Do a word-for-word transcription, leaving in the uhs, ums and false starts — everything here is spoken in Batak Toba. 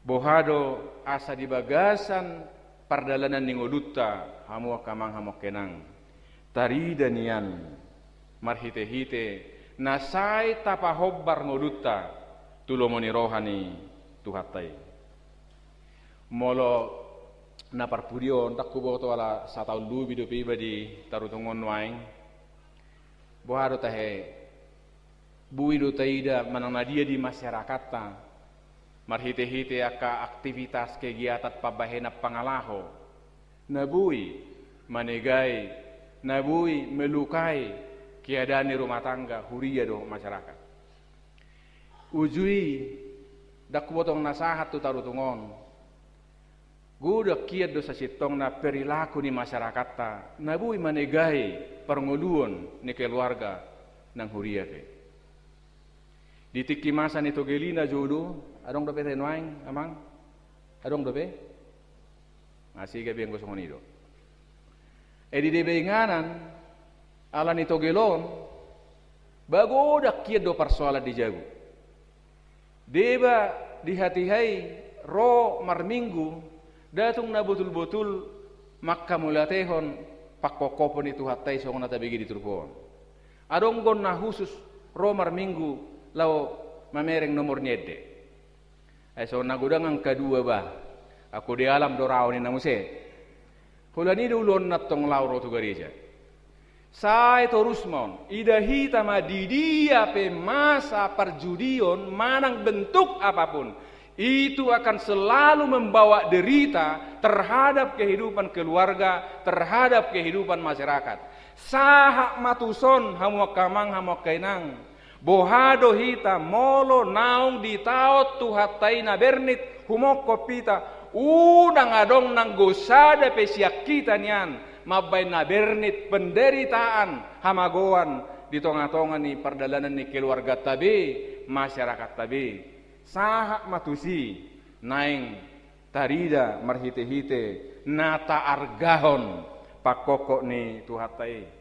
Boha do asa di bagasan pardalanan ni ngolunta, hamu angka amang, hamu angka inang, tarida nian marhite-hite na sai tapahombar ngolunta tu lomo ni roha ni Tuhanta i. Molo na parpudi on, ndang huboto ala sataon lobi dope iba di Tarutung on nuaeng. Boha do tahe, boi do taida manang na dia di masyarakatta, marhite-hite angka aktivitas kegiatan pambahenan pangalaho, na boi manegai, na boi melukai keadaan ni rumah tangga huria dohot masyarakat. Uju i, ndang huboto na sahat tu Tarutung on, godang hian do sasintongna perilaku ni masyarakatta na boi manegai parngoluon ni keluarga nang huria pe. Di tingki masa ni Togelina jolo, adong dope tahe nuaeng, amang? Adong dope? Asi gabe anggo songon i do. E, di deba inganan, ala ni Togel on, ba godang hian do parsoalan di jabu. Deba di hatiha i ro marminggu, ndang tung na botul-botul manghamauliatehon pangkophopon ni Tuhanta i songon na tabege di turpuk on. Adong do na husus ro marminggu laho mamereng nomor ni ende. Ai songon na godang angka dua ba, anggo di alam do raon i na muse. Holan i do ulaonna tong laho ro tu gareja. Sai torus ma on, ida hita ma di dia pe masa parjudion manang bentuk apapun, itu akan selalu membawa derita terhadap kehidupan keluarga, terhadap kehidupan masyarakat. Sahat ma tuson, hamu angka amang, hamu angka inang. Boha do hita molo naung ditaon Tuhanta i na bernit humongkop hita, unang adong nanggo sada pe sian hita nian mambahen na bernit penderitaan hamagoan di tonga-tonga ni pardalanan ni keluarganta be, masyarakatta be. Sahat ma tusi, naeng tarida marhite-hite na taargahon pangkophop ni Tuhanta i.